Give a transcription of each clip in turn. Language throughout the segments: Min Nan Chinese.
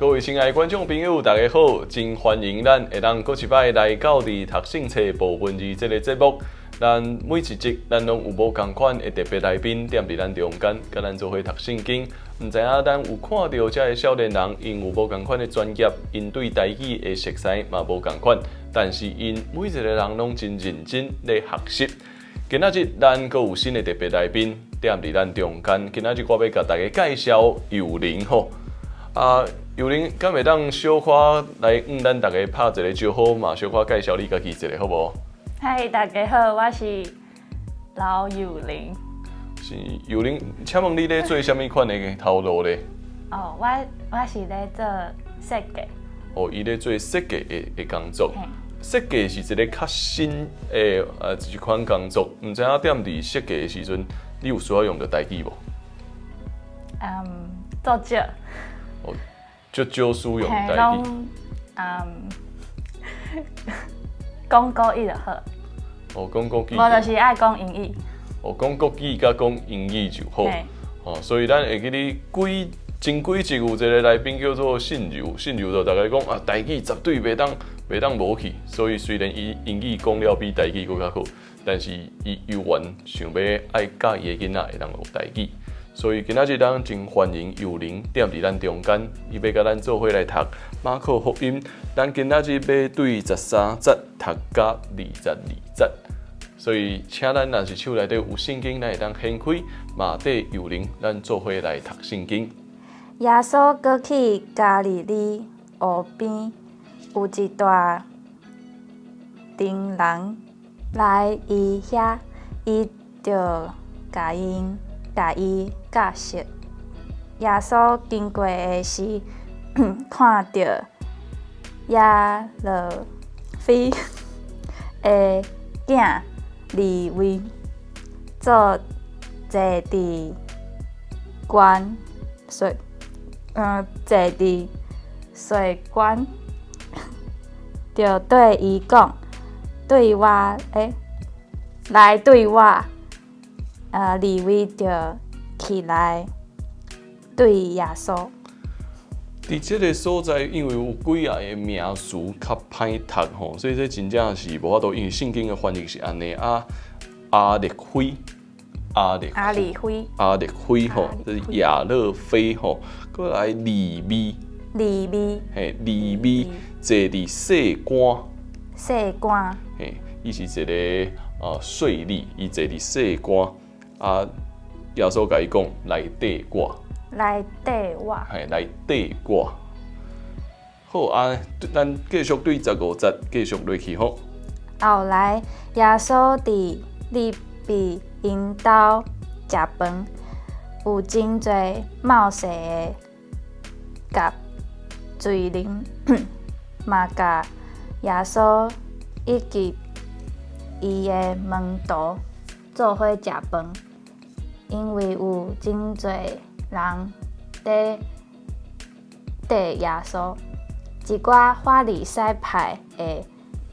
各位親愛的觀眾朋友，大家好，真歡迎咱會當閣一擺來到佇讀聖冊無文字這个節目。咱每一集咱攏有無仝款的特別來賓踮佇咱中間，佮咱做伙讀聖經。毋知影咱有看著這个少年人，𪜶有無仝款的專業，𪜶對台語的熟似嘛無仝款，但是𪜶每一个人攏真認真咧學習。今仔日咱閣有新的特別來賓踮佇咱中間，今仔日我欲共大家介紹幼玲吼。啊，幼玲，敢會當小可來向咱逐家拍一个招呼嘛？小可介紹你家己一下，好無？嗨，大家好，我是劉幼玲。是幼玲，請問你咧做啥物款的頭路咧？哦，我是咧做設計。哦，伊咧做設計的工作。設計是一个較新的一款工作，毋知影踮佇設計的時陣，你有需要用著台語無？嗯，足少。哦，足少使用台語。嗯，講國語就好。哦，講國語。無就是愛講英語。哦，講國語佮講英語就好。哦，所以咱會記得幾前幾集有一个來賓叫做信柔，信柔就逐家講啊，台語絕對袂當無去。所以雖然伊英語講了比台語閣較好，但是伊猶原想欲愛教伊的囡仔會當學台語。所以今仔日咱真歡迎幼玲踮佇咱中間，伊欲佮咱做伙來讀馬可福音。咱今仔日欲對13節讀到22節，所以請咱若是手內底有聖經，咱會當掀開嘛綴幼玲，咱做伙來讀聖經。耶穌閣去加利利湖邊，有一大陣人來伊遐，伊就共伊教釋。耶穌經過的時，看著亞勒腓的囝利未坐坐佇關稅，坐佇稅關，就對伊講：對我，來綴我。利未就起來綴耶穌。佇這个所在，因為有幾仔个名詞較歹讀吼，所以這真正是無法度。因為聖經的翻譯是按呢啊，亞勒腓，亞勒亞利腓，亞勒腓吼，這是亞勒腓吼，閣來利未，利未，嘿，利未坐佇稅關，稅關，嘿，伊是一个稅吏，伊坐佇稅關啊，耶穌共伊講來綴我，來綴我，嘿，來綴我。好啊，咱繼續對15節繼續落去吼。後來耶穌佇利未𪜶兜食飯，有真濟冒稅的佮罪人嘛佮耶穌以及伊的門徒做伙食飯，因為有真濟人佇綴耶穌。一寡法利賽派的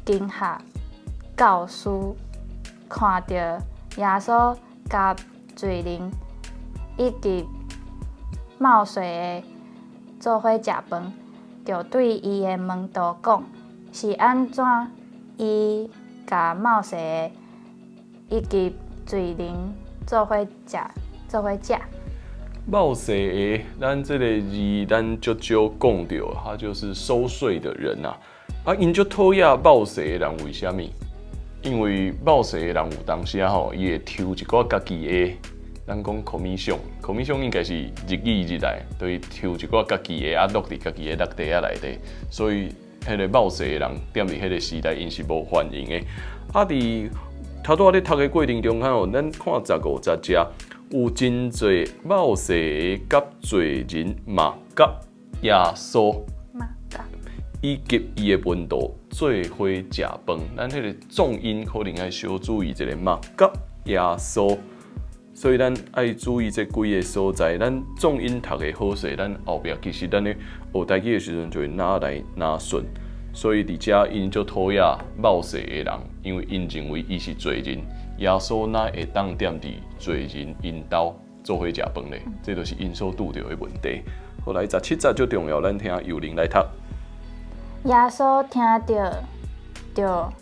經學教師看著耶穌佮罪人以及冒稅的做伙食飯，就對伊的門徒講：是按怎伊佮冒稅的以及罪人做伙食，做伙食？冒稅的，咱這个字咱足少講著，他就是收稅的人啊。啊，𪜶足討厭冒稅的人，為啥物？因為冒稅的人有當時啊吼，伊會抽一寡家己的，咱講 commission，commission 應該是日語入來，就是抽一寡家己的啊，落佇家己的落袋仔內底。所以，彼个冒稅的人，踮佇彼个時代，𪜶是無歡迎的。啊，佇頭拄仔咧讀的過程中間吼，咱看15節遮有真濟冒稅的佮罪人嘛佮耶穌，以及伊的門徒做伙食飯。咱彼个重音可能愛小注意一下嘛，佮耶穌。所以咱愛注意這幾个所在，咱重音讀會好勢，咱後壁其實咱咧學台語的時陣就會若來若順。所以佇遮𪜶足討厭冒稅的人，因為𪜶認為伊是罪人。耶穌哪會當踮佇罪人𪜶兜做伙食飯咧？這就是𪜶所拄著的問題。好，來，17節足重要，咱聽幼玲來讀。耶穌聽著，就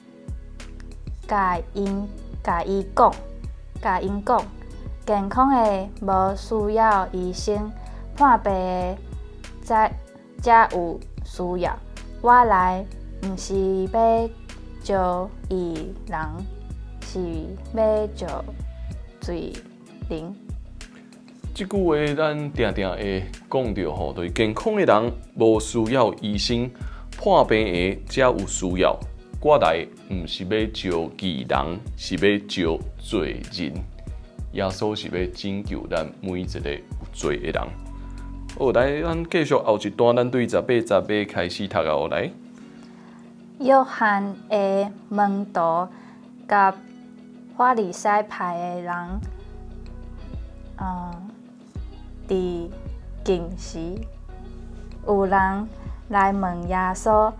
共𪜶講，健康的無需要醫生，破病的才有需要。我來毋是欲召義人，是欲召罪人。這句話咱定定會講著吼，就是健康的人無需要醫生，破病的才有需要。我來毋是欲召義人，是欲召罪人。耶穌是欲拯救咱每一个有罪的人。好，來，咱繼續後一段，咱對18節欲開始讀哦，來。約翰的門徒佮法利賽派的人，佇禁食。有人來問耶穌，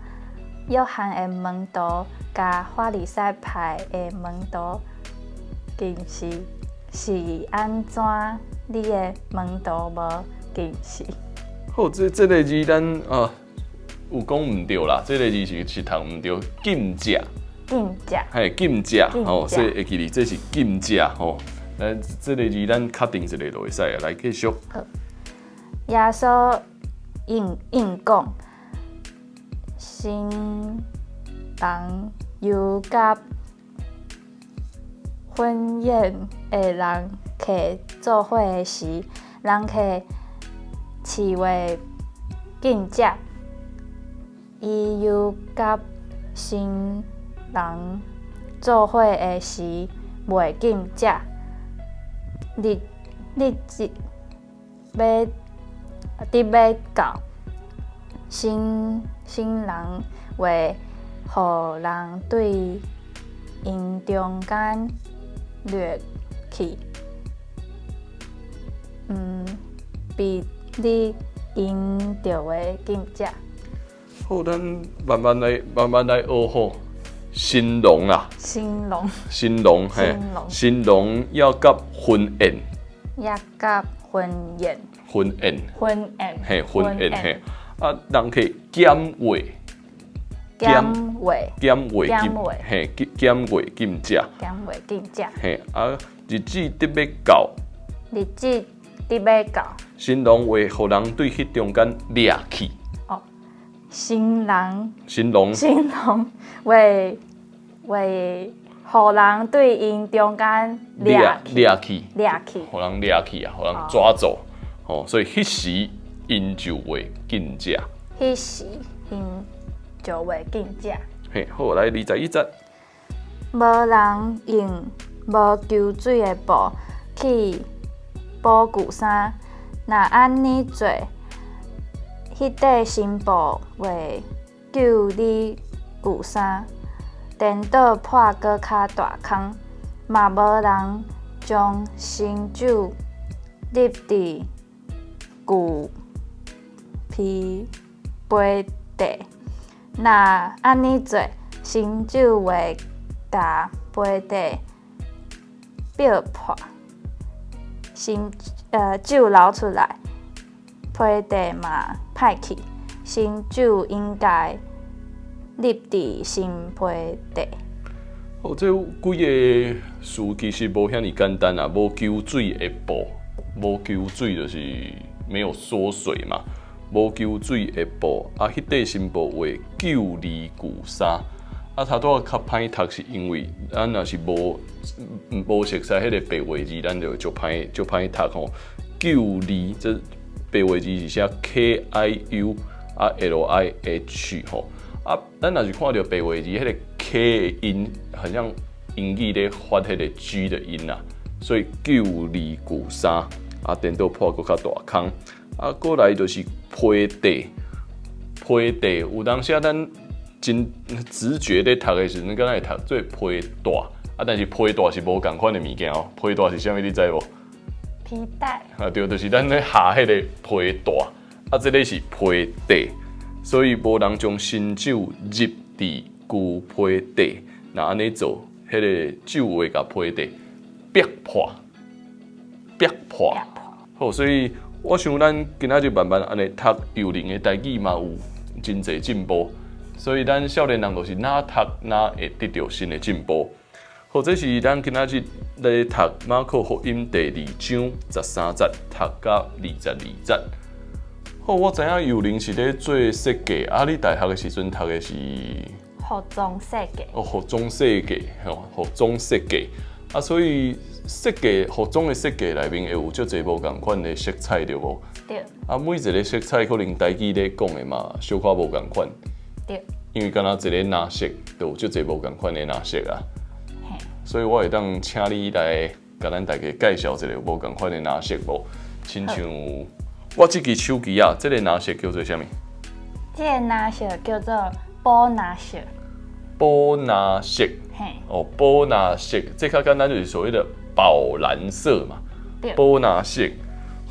約翰的門徒佮法利賽派的門徒禁食，是按怎你的門徒無禁食？好，這個字咱啊有講毋對啦，這個字是讀毋對，禁食。禁食。嘿，禁食，吼，所以會記得這是禁食吼。咱這個字咱確定一下就會使啊，來繼續。耶穌應應講，新郎猶佮婚宴的人客做伙的時，人客飼會禁食，伊猶佮新郎做伙的時袂禁食。日子欲直欲到，新郎會予人對𪜶中間掠去，彼日𪜶就會禁食。好，咱慢慢來，慢慢來學吼。新郎啊，新郎，新郎，嘿，新郎猶佮婚宴，猶佮婚宴，婚宴，婚宴，嘿，婚宴，嘿，啊，人客減話，減話，減話禁，嘿，減話禁食，減話禁食，嘿，啊，日子得欲到，日子得欲到，新郎會予人對彼中間掠去。哦，新郎，新郎，新郎會予人對𪜶中間掠掠去，掠去，予人掠去啊，予人抓走，哦，所以彼時𪜶就會禁食。彼時𪜶就會禁食。嘿，好，來21節。無人用無搝水的布去補舊衫，若按呢做，彼塊新布會救你舊衫，顛倒破閣較大空。嘛無人將新酒入佇舊皮杯底，若按呢做，新酒會共杯底爆破，新酒流出來，杯底嘛歹去。新酒應該入佇新杯底。哦，這幾个詞其實無遐爾簡單啊！無搝水的布，無搝水就是沒有縮水嘛。無搝水的布，啊，彼塊新布會救你舊衫。啊，頭拄仔較歹讀是因為咱若是無熟悉彼個白話字，咱就足歹讀吼。救你這白話字是寫 K I U 啊 L I H 吼。啊，咱若是看著白話字，彼個 K 的音，很像英語咧發彼個 G 的音啊，所以救你舊衫，啊，顛倒破閣較大空。啊，過來就是皮底，皮底有當時啊，咱真直覺咧讀的時陣，敢若會讀做皮帶，啊，但是皮帶是無仝款的物件哦。皮帶是啥物？你知無？皮帶。啊，對，就是咱咧下彼個皮帶，啊，這个是皮底。所以無人將新酒入佇舊皮底，若按呢做，彼个酒會共皮底逼破，逼破。好，所以我想咱今仔日慢慢按呢讀幼齡的台語嘛有真濟進步，所以咱少年人就是若讀若會得著新的進步。好，這是咱今仔日咧讀馬可福音第二章十三節讀到22節。好，我知影幼齡是咧做設計，啊，你大學的時陣讀的是？服裝設計。哦，服裝設計，吼，服裝設計。啊，所以設計服裝的設計內面會有足濟無仝款的色彩，對無？對。啊，每一个色彩可能台語咧講的嘛，小可無仝款。對。因為敢若一个藍色，就有足濟無仝款的藍色啊。所以我會當請你來共咱大家介紹一个無仝款的藍色無？親像我這支手機啊，這个藍色叫做啥物？這个藍色叫做寶藍色。寶藍色。哦，寶藍色，這較簡單就是所謂的寶藍色嘛。對。寶藍色。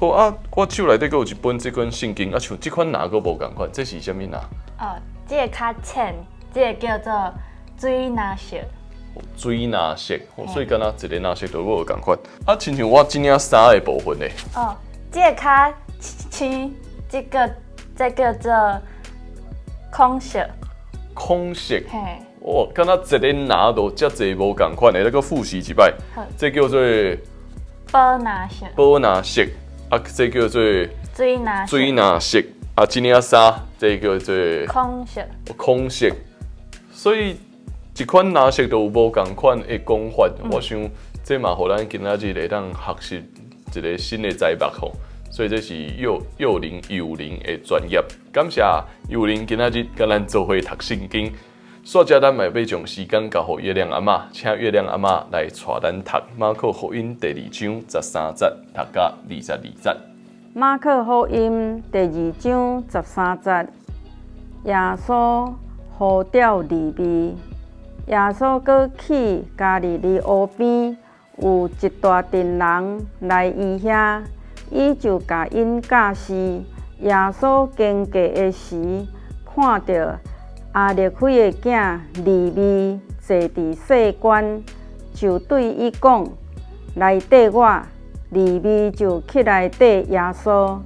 好啊，我手內底閣有一本這款聖經，啊，像這款藍閣無仝款，這是啥物藍？哦，這个較淺，這个叫做水藍色。水藍色，所以敢若一个藍色都無仝款。啊，親像我這領衫的部分咧。哦，這个較深，這个這叫做孔色。孔色。嘿。哦，敢若一个藍都遮濟無仝款的，咱閣複習一擺。這叫做寶藍色。寶藍色，啊，這叫做水藍色。水藍色，啊，這領衫這叫做孔色。孔色，所以一款藍色都有無仝款的講法。我想這嘛，予咱今仔日會當學習一个新的知識吼。所以這是幼幼齡幼齡的專業。感謝幼齡今仔日佮咱做伙讀聖經。煞遮咱嘛欲將時間交予月亮阿嬤，請月亮阿嬤來帶咱讀馬可福音第二章十三節讀到22節。馬可福音第二章十三節，耶穌呼召利未。耶穌閣去加利利湖邊，有一大陣人來伊遐，伊就共𪜶教示。耶穌經過的時，看著亞勒腓的囝利未坐佇稅關，就對伊講：來綴我。利未就起來綴耶穌。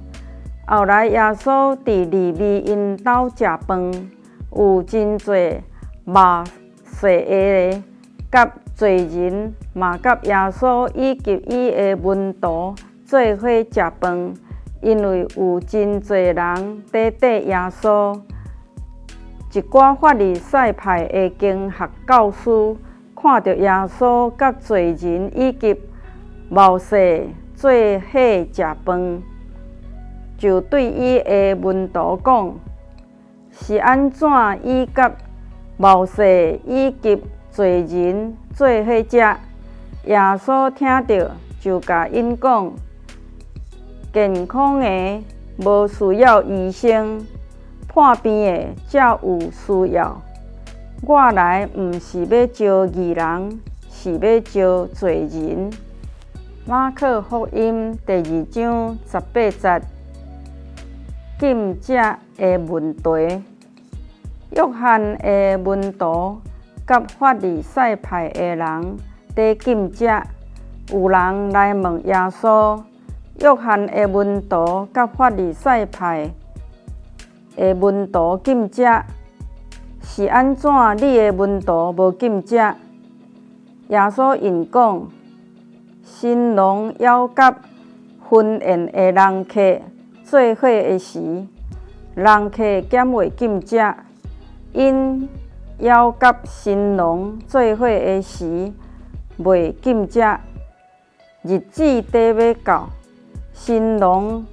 後來耶穌佇利未𪜶兜食飯，有真濟貿稅的佮罪人嘛佮耶穌以及伊的門徒做伙食飯，因為有真濟人佇綴耶穌。一寡法利賽派的經學教師看著耶穌佮罪人以及貿稅做伙食飯，就對伊的門徒講：是按怎伊佮貿稅以及罪人做伙食？耶穌聽著，就共𪜶講：健康的無需要醫生，破病的才有需要。我來毋是欲召義人，是欲召罪人。馬可福音第二章十八節，禁食的問題。約翰的門徒佮法利賽派的人佇禁食，有人來問耶穌：約翰的門徒佮法利賽派的門徒禁食，是按怎你的門徒無禁食？耶穌應講：新郎猶佮婚宴的人客做伙的時，人客敢會禁食？𪜶猶佮新郎做伙的時，袂禁食。日子綴欲到，新郎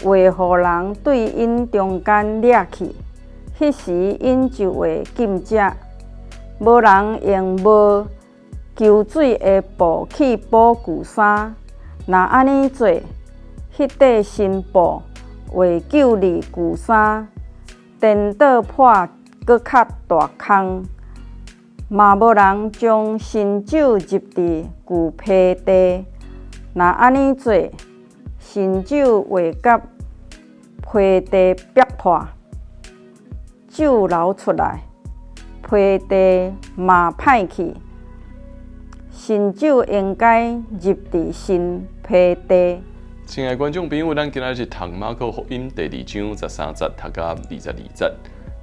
會予人對𪜶中間掠去，彼時𪜶就會禁食。無人用無搝水的布去補舊衫，若按呢做，彼塊新布會搝離舊衫，顛倒破閣較大空。嘛無人將新酒入佇舊皮袋，若按呢做，新酒會共皮袋逼破，酒流出來，皮袋嘛歹去。新酒應該入佇新皮袋。親愛觀眾朋友，咱今仔日讀馬可福音第二章十三節讀到22節，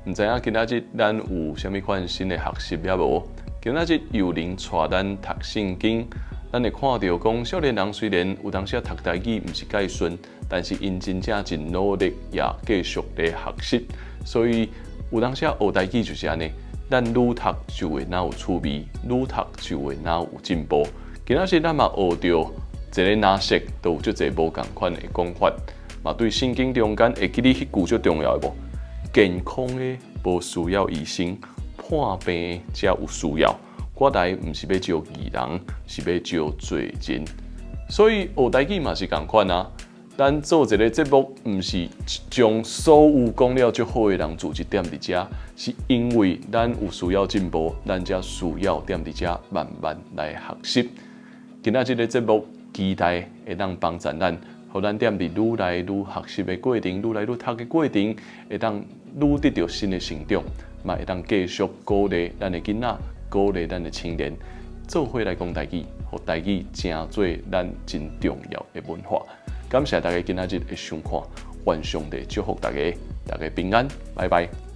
毋知影今仔日咱有啥物款新的學習抑無？今仔日幼齡帶咱讀聖經，咱會看著講，少年人雖然有當時讀台語毋是蓋順，但是𪜶真正真努力，也繼續咧學習。所以有當時學台語就是按呢，咱愈讀就會若有趣味，愈讀就會若有進步。今仔日咱嘛學著一个藍色，都有足濟無仝款的講法，嘛對聖經中間會記得彼句足重要的無？健康的無需要醫生，破病才有需要。我來毋是欲召義人，是欲召罪人。所以學台語嘛是仝款啊。咱做一个節目，毋是將所有講了足好的人聚集踮佇遮，是因為咱有需要進步，咱才需要踮佇遮慢慢來學習。今仔這个節目，期待會當幫助咱，予咱踮佇愈來愈學習的過程，愈來愈讀的過程，會當愈得著新的成長，嘛會當繼續鼓勵咱的囡仔，鼓勵咱的青年，做伙來講台語，予台語成做咱真重要的文化。感謝大家今仔日的收看，願上帝祝福大家，大家平安，拜拜。